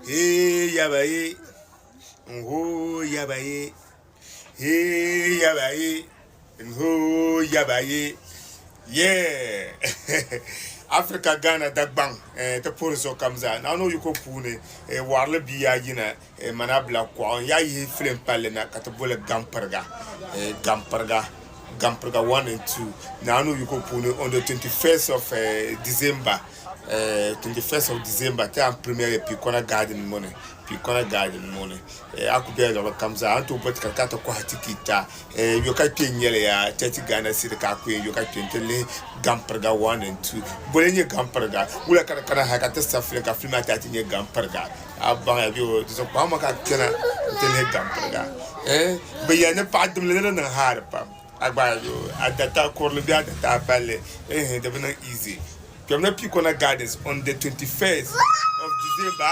Hee yaba ye, n hoo yaba ye, hee yaba ye, n hoo yaba ye. Yeah! Africa Ghana Dagbaŋ eh, ti puhiri sokam zaa. Naawuni o yiko puuni eh, wɔɣirili bia yaa yina eh, mana bila kɔɣu n yaa yihi filim palli na ka ti boli Gampiriga eh, Gampiriga Gampiriga 1 and 2. Naawuni o yiko puuni on the 21st of eh, December 21st of December ti yɛn premiere Pikona Garden ŋɔ ni Pikona Garden ŋɔ ni a ku bela luɣili kam zaa a ni tooi bo tikiti ka ti kɔhi tikita yo ka kpe n-nyɛli yaa 30 Ghana cedi ka a ku yɛn yo ka kpe nti lihi Gampiriga 1 and 2 boli n-nyɛ Gampiriga wula ka di kana hali ka ti sa filim ka filim maa ti ti nyɛ Gampiriga a baŋya bɛ o di zuɣu kpaŋ ma ka a kpɛna nti lihi Gampiriga bɛ yɛli ni paɣa dimli ni di niŋ hard pam a gba a data kurili bee a data palli di bi niŋ easy. Kpɛmina Pikona Gardens on the 21st of December.